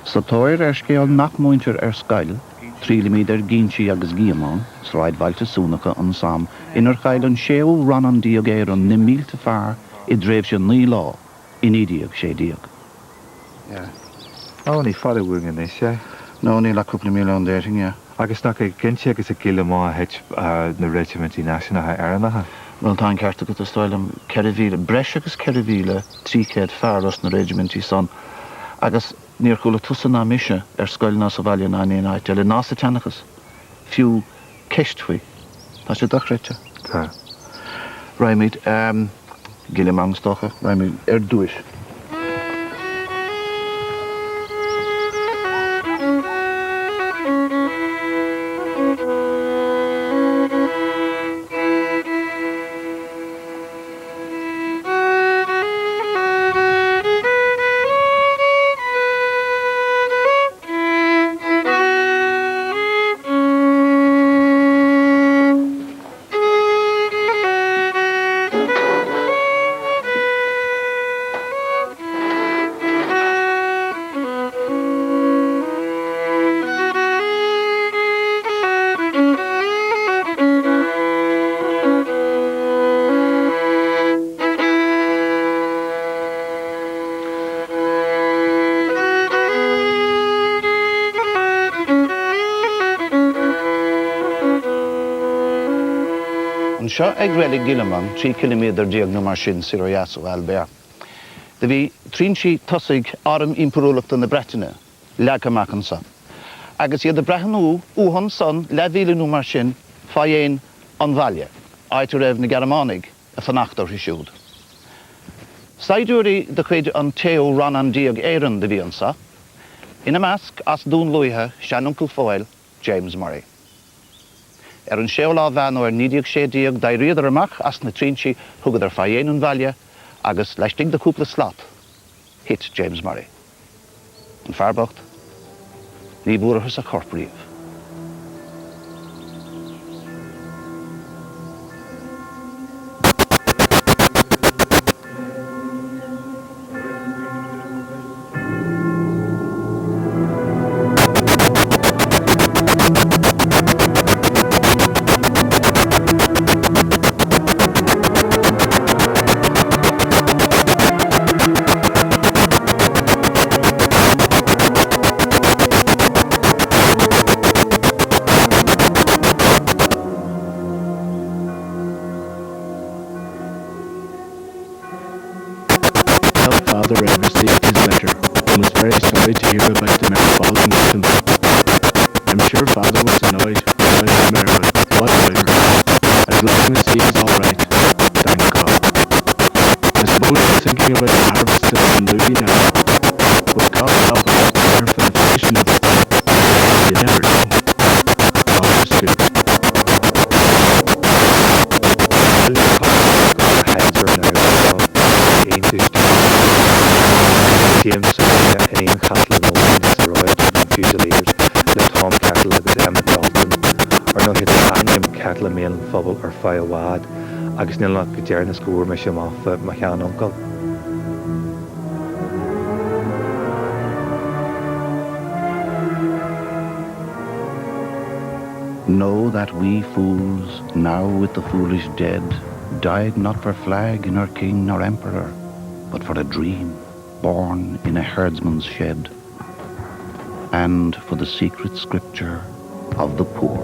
Sa tóir ar scéal nach múintear ar scoil, triailimid ar Ginchy agus Guillemont, sráidbhailte suanacha an Somme inar chaill an Séú Rannán Déag Éireann na mílte fear i dtréimhse 9 lá i 1916. Yeah. Ó, ní fada uainn anois é. No, níl ach cúpla míle ann déarfainn, yeah. Agus nach ag Ginchy agus ag Guillemont a thit na reisimintí náisiúnacha Éireannacha? Bhuel, tá an ceart agat, is dóigh liom, 4,000, breis agus 4,300 fear os na reisimintí san agus níor chuala tusa ná mise ar scoil ná sa bhaile ná in aon áit eile, ná sa tseanchas, fiú ceist faoi. Tá sé dochreidte. Tá. Raghaimid, Guillemont, is dócha, raghaimid ar dtúis. Anseo ag reilig Guillemont, 13 ciliméadar nó mar sin soir ó dheas ó Albert, do bhí trinsí tosaigh Arm Impiriúlachta na Breataine leagtha amach anso, agus iad ag breathnú uathu ansan leathmhíle nó mar sin fá dhéin an bhaile, áit a raibh na Gearmánaigh ag fanacht orthu siúd. Saighdiúirí de chuid an tSéú Rannán Déag Éireann do bhí anso, ina measc, as Dún Lúiche, seanuncail Phóil, James Murray. Ar an séú lá Mheán Fhómhair 1916 d'éiríodar amach as na trinsí, thugadar fá dhéin an bhaile agus, laistigh de chúpla slat, thit James Murray. An fear bocht, ní bhfuarathas a chorp riamh. Tell father I received his letter and was very sorry to hear about the mare falling with him. I'm sure father was annoyed about the mare but what about her? As long as he is all right, thank God. I suppose you're thinking about the harvest in Dunlewy now. With God help us prepare for the finishing of it. You never know. God is good. James Sophia in aon chathlán amháin sa Royal Dublin Fusiliers le Tom Kettle agus Emmet Dalton. Ar ndóigh tá an t-ainm Kettle i mbéal an phobail ar feadh i bhfad agus níl ach go deireanas go bhfuair mise amach fá mo shean-uncail. Know that we fools, now with the foolish dead, died not for flag nor king nor emperor, but for a dream born in a herdsman's shed, and for the secret scripture of the poor.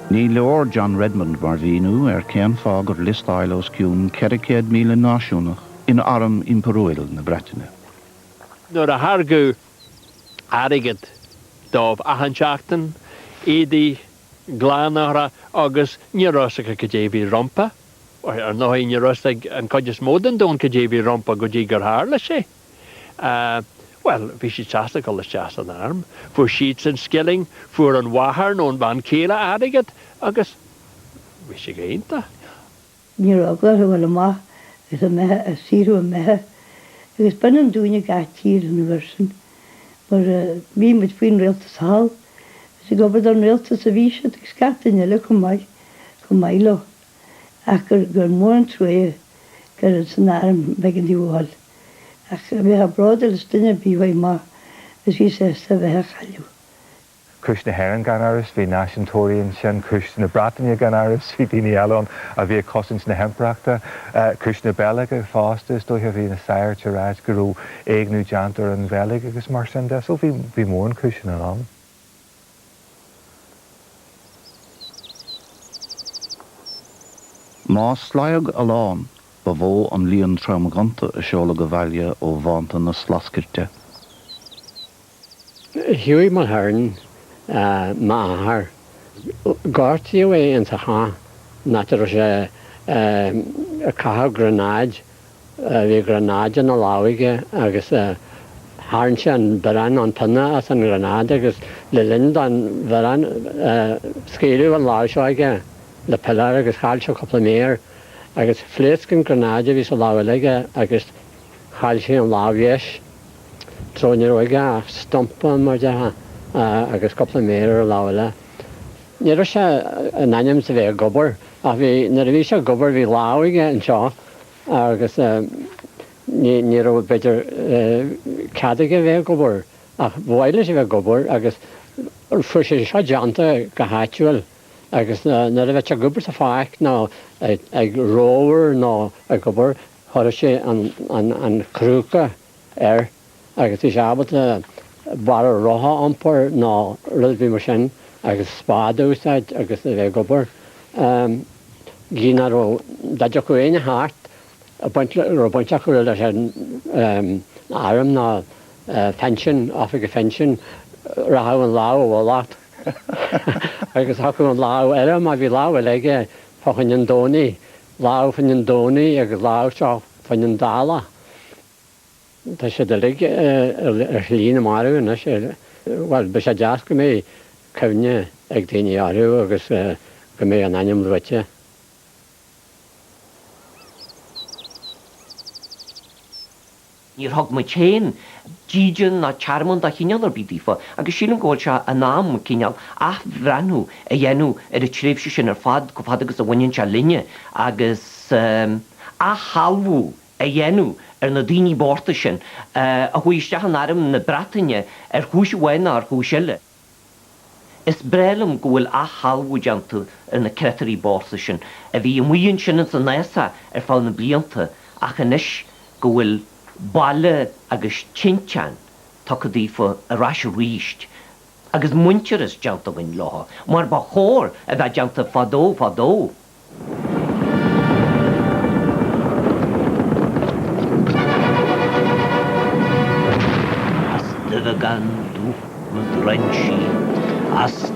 Ní leor John Redmond mar mhíniú ar cén fáth gur liostáil os cionn 400,000 náisiúnach in Arm Impiriúil na Breataine. Nuair a thairgeadh airgead dóibh achan seachtain, éadaí glana orthu agus ní raibh fhios acu cad é a bhí rompu. Ar ndóigh, ní raibh fhios ag an chuid is mó den domhan cad é a bhí rompu go dtí gur tharla sé. Bhuel, bhí siad sásta dul isteach san arm. Fuair siadsan scilling, fuair an mháthair nó an bhean chéile airgead agus bhí sé go hiontach. Ní raibh eagla orthu dul amach agus a mbeatha a saothrú a mbeatha agus b'ionann dúinne gach tír an uair sin mar bhí muid faoin rialtas thall agus ag obair don rialtas a bhí siad agus gach duine eile chomh maith chomh maith leo ach gur gur mór an truaighe gur san arm b'éigean dóibh a dhul ach bheifeá bródúil as duine ar bith a chuaigh amach agus bhí sásta a bheatha a chailleadh. Cúis na hÉireann gan amhras, bhí náisiúntóirí ansin, cúis na Breataine gan amhras, bhí daoine eile ann a bhí ag cosaint na himpireachta, cúis na Beilge fosta is dóiche, bhí na sagairt ag ráit go raibh éigniú déanta ar an Bheilg agus mar sin de. So bhí, bhí mórán cúiseanna ann. Má slaghdadh a lán, ba mhó an líon trom-ghonta a seoladh abhaile ó bhánta na slascairte. Hughie Mulhern, m'athair. Gortaíodh é insa chath, an áit a raibh sé ag caitheamh gránáid. Bhí gránáid ina lámh aige agus tharraing sé an biorán, an pionna as an ghránáid agus le linn don bhiorán, scaoileadh an lámh seo aige le piléar agus chaill sé cúpla méar agus phléasc an gránáid a bhí sa lámh eile aige agus chaill sé an lámh dheis. So ní raibh aige ach stumpa, mar déarfá, agus cúpla méar ar an lámh eile. Ní raibh sé in ainm is a bheith ag obair ach bhí, nuair a bhí sé ag obair bhí lámh aige anseo agus ní, ní raibh b'fhéidir cead aige a bheith ag obair ach ba mhaith leis a bheith ag obair agus fuair sé seo déanta go háitiúil agus nuair a bheadh sé ag obair sa pháirc nó ag rómhar nó ag obair chuireadh sé an, an, an crúca air agus bhí sé ábalta barra rotha a iompar nó rud ar bith mar sin agus spád a úsáid agus a bheith ag obair. Gidh nach raibh, dá dtiocfadh éinne thart a baint, raibh baint acu leis an arm nó phinsean, oifig an phinsin, rachadh an lámh i bhfolach agus thiocfadh an lámh eile, má bhí lámh eile aige, fá choinne an Domhnaigh, lámh fá choinne an Domhnaigh agus lámh seo fá choinne an Dála. Tá siad uilig ar shlí na marbh anois. Bhuel, beidh sé deas go mbeidh cuimhne ag daoine orthu agus go mbeidh a n-ainm luaite. Níor thug muid féin dídean ná tearmann de chineál ar bith daofa agus sílim go bhfuil sé in am cineál athbhreathnú a dhéanamh ar an tréimhse sin ar fad, chomh fada agus a bhaineann sé linne, agus athshealbhú a dhéanamh ar na daoine bochta sin a chuaigh isteach in arm na Breataine ar chúis amháin nó ar chúis eile. Is breá liom go bhfuil athshealbhú déanta ar na créatúirí bochta sin a bhí amuigh ansin ins an fhásach ar feadh na blianta ach anois go bhfuil baile agus tinteán tugtha daofa ar ais aríst agus muintearas déanta againn leo mar ba chóir a bheith déanta fadó fadó. As duibheagán dubh na dtrainsí, as.